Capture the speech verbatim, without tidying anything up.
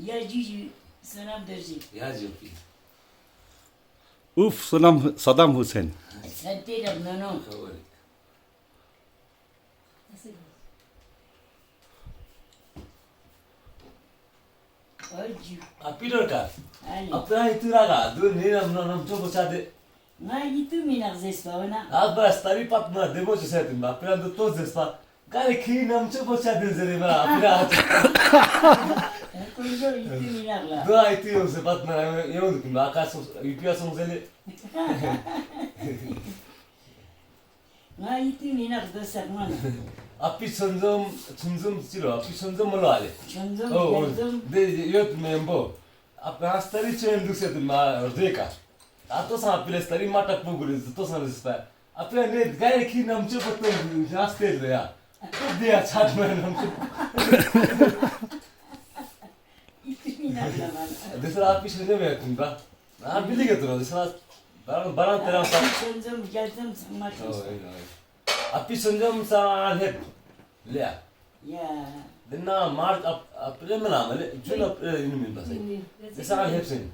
ཡ་ཇུ་ཇུ། བསོད་ནམས་རྡོ་རྗེ། ཡ་ཇུ་ཇུ། ཨུཕ་སོ་ནམ་སད་དམ་ཧུ་སེན། སད་དེ་རབ་ནོ་ནོ། ཁ་བོ་རེད། ཨ་ཇུ། ཨ་པི་ལོར་ཀ། ཨ་ནི། ཨ་པི་ཨ་ཡི་ཏུ་ར་ག་དུ་ནི་ནམ་ནོ་ནམ་ཆོ་པོ་ཆ་དེ། ང་ཡི་ཏུ་མི་ནག་ཟེར་སྤ་བ་ན། ཨ་བ་སྟ་རི་པད་མ་བདེ་མོ་ཆུ་ས་ཡ་ཏིན་པ་ཨ་པི་ར་འདུ་ཏོ་ཟེར་སྤ། ག་རེ་ཁྱི་ནམ་ཆོ་པོ་ཆ་དེ་ཟེར་རེ་མ་ཨ་པི་ར་ཨ་ཆ། ཀུན་ཇོ་ཡི་ཏུ་མི་ནག་ལ། དུ་ཨ་ཡི་ཏུ་ཡོང་ཟེར་པད་མ་ཡོང་དུ་ཀུན་ཨ་ཀ་སོང་ཡུ་པི་ཨ་སོང་ཟེར་ལེ། ང་ཡི་ཏུ་མི་ནག་དོ་སག་མ་ན། ཨ་པི་ཆོན་འཛོམས་ཆོན་འཛོམས་ཅི་རོ་ཨ་པི་ཆོན་འཛོམས་མ་ལོ་ཨ་ལེ། ཆོན་འཛོམས། ཨོ་ཨོ་ཆོན་འཛོམས། དེ་ཡོད་མེན་པོ། ཨ་པི་ཨ་སྟ་རི་ཆོན་འདུག་ཟེར་དུ་མ་རེ་ཀ། ཨ་ཏོ་སང་ཨ་པི་ལེ་སྟ་རི་མ་ཏག་པོ་གུ་རེ་ཏོ་སང་རེ་སྤ། ཨ་པི་ཨ་ནེ་ག་རེ་ཁྱི་ནམ་ཆོ་པོ་ཏོ་ཡ་སྟེ་ལེ་ཡ། ཨ་ཏོ་དེ་ཡ་ཆ་མ་ནམ་ཆོ་པོ། ཡི་ཏུ་མི་ནག་ལ་མ་ན། དེ་སར་ཨ་པི་ཆོན་འཛོམས་ཡ་ཀུན་པ། ཨ་བི་ལི་ག་ཏུ་ར་དེ་སར་བ་རང་བ་རང་ཏེ་རང་ས། ཨ་པི་ཆོན་འཛོམས་རྒྱལ་འཛོམས་ཚང་མ་ཨོ་ཆོས། ཨེ་ཨེ། ཨ་པི་ཆོན་འཛོམས་སང་ལེབ་ལེ་ཡ། ཡ། དེ་ན་མར་ཨ་ཨ་པི་རེ་མ་ན་མ་ལེ་ཇུན་ཨ་པི་རེ་ཡིན་མིན་པ་སེ། དེ་སང་ལེབ་སེ།